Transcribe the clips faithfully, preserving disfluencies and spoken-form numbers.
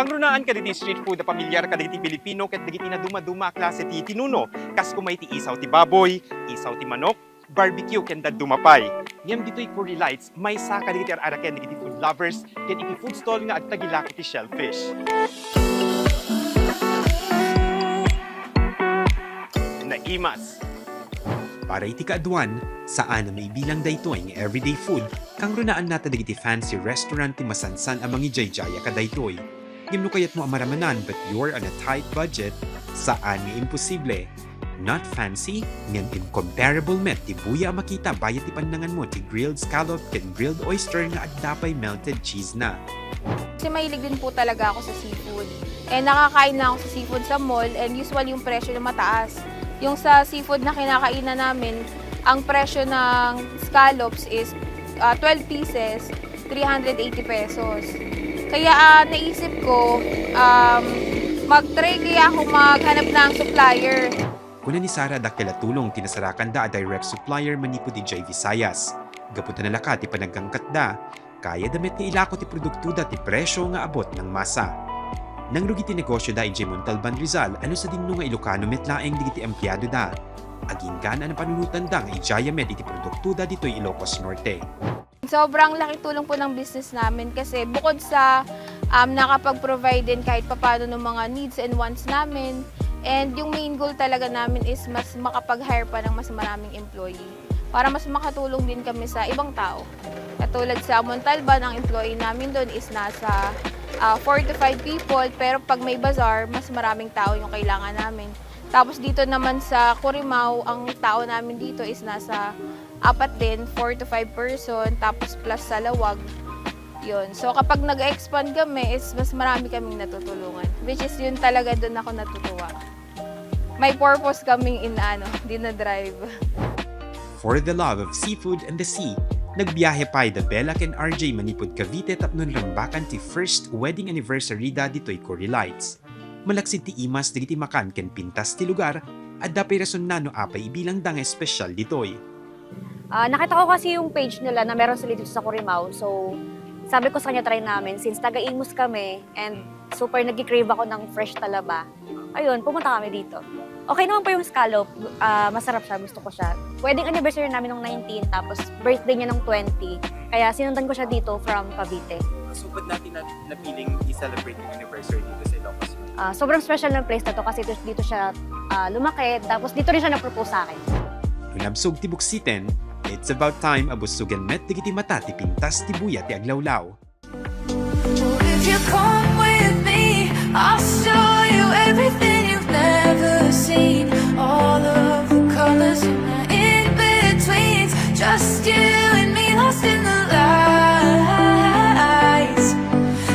Kangrunaan kadagiti street food a pamilyar kadagiti Pilipino ket dagiti nadumaduma a klase ti tinuno, kas umay ti isaw ti baboy, isaw ti manok, barbecue ken dadduma pay. Ngem ditoy Curry Lights, maysa kadagiti ar-araken dagiti food lovers ken iti food stall nga agtagilako ti shellfish. Naimas. Para iti kaaduan, saan a maibilang daytoy nga everyday food, kangrunaan nata dagiti fancy restaurant ti masansan a mangijaijaya kadaytoy. Ngem no kayatmo a maramanan but you're on a tight budget, saan nga imposible. Not fancy, ngem incomparable met ti buya a makita bayat ti pannanganmo ti grilled scallop ken grilled oyster nga adda pay melted cheese na. Kasi mahilig din po talaga ako sa seafood. And nakakain na ako sa seafood sa mall and usually yung presyo na mataas. Yung sa seafood na kinakainan namin, ang presyo ng scallops is ah, twelve pieces, three hundred eighty pesos. Kaya ah, naisip ko, um, mag-try kaya ako maghanap ng supplier. Kuna ni Sarah, dakkel a tulong ti nasarakanda a direct supplier manipud idiay Visayas. Gapu ta nalaka ti panagkangkatda, kayada met nga ilako ti produktoda ti presyo nga abot ng masa. Nangrugi ti negosioda idiay Montalban, Rizal, a no sadino nga Ilocano met laeng dagiti empleadoda. Agingga a napanunotanda nga idiaya met iti produktoda ditoy Ilocos Norte. Sobrang laki tulong po ng business namin kasi bukod sa um, nakapag-provide din kahit papano ng mga needs and wants namin, and yung main goal talaga namin is mas makapag-hire pa ng mas maraming employee para mas makatulong din kami sa ibang tao. Katulad sa Montalban, ang employee namin doon is nasa ah, four to five people, pero pag may bazaar, mas maraming tao yung kailangan namin. Tapos dito naman sa Corimao, ang tao namin dito is nasa apat din, four to five person, tapos plus sa lawag. Yun. So kapag nag-expand kami, is mas marami kaming natutulungan. Which is yun talaga doon ako natutuwa. May purpose kaming in ano, dinadrive. For the love of seafood and the sea, nagbiahe pay da Bella ken R J manipud Cavite tapno rambakan ti first wedding anniversary da ditoy Curry Lights. Malaksid ti imas dagiti makan ken pintas ti lugar, adda pay rason na no apay ibilangda nga espesyal ditoy. Ah, nakita ko kasi yung page nila na meron sila dito sa Corimao. So, sabi ko sa kanya, try namin. Since taga-Imus kami, and super nag-crave ako ng fresh talaba. Ayun, pumunta kami dito. Okay naman po yung scallop. Ah, masarap siya. Gusto ko siya. Wedding anniversary namin nung nineteen, tapos birthday niya nung twenty. Kaya sinundan ko siya dito from Cavite. So, ba't natin na napiling i-celebrate yung anniversary dito sa Ilocos Norte? Ah, sobrang special ng place na to kasi dito, dito siya ah, lumaki. Tapos dito rin siya na-propose sa akin. No nabsog ti buksiten, it's about time a busogen met dagiti mata ti pintas ti buya ti aglawlaw. If you come with me, I'll show you everything you've never seen. All of the colors and the in-betweens. Just you and me lost in the lights.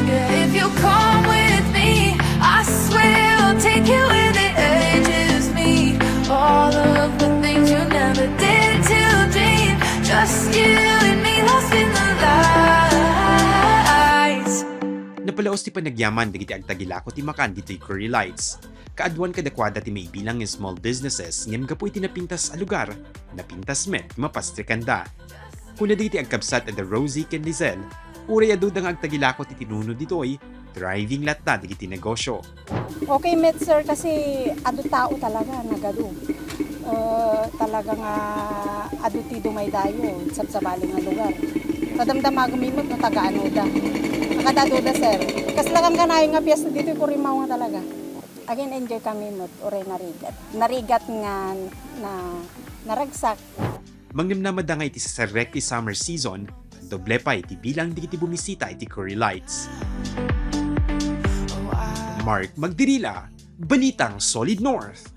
Yeah, if you come with me, I swear I'll take you where the edges meet. All of the things you never dared to dream. Just you and me lost in the lights. Napalaos ti panagyaman dagiti agtagilako ti makan ditoy Curry Lights. Kaaduan kadakuada ti maibilang nga small businesses ngem gapu iti napintas a lugar, napintas met ti mapastrikanda. Kuna dagiti agkabsat a da Rosie ken Lizelle, uray aduda nga agtagilako ti tinuno ditoy, thriving latta dagiti negosyo. Okay met, sir, kasi adu tao talaga nagadu. Eh, talaga nga adu ti dumaydayo, sabsabali nga lugar. Kadamdamagmi met no taga-ano da. Nakadadu da, sir. Kas laeng kanayon nga piyesta ditoy Corimao nga talaga. Again, enjoy kami met, uray narigat. Narigat nga na, naragsak. Mangnamnamada nga iti sasarrek ti summer season, doble pay ti bilang dagiti bumisita iti Curry Lights. Mark Magdirila, Balitang Solid North.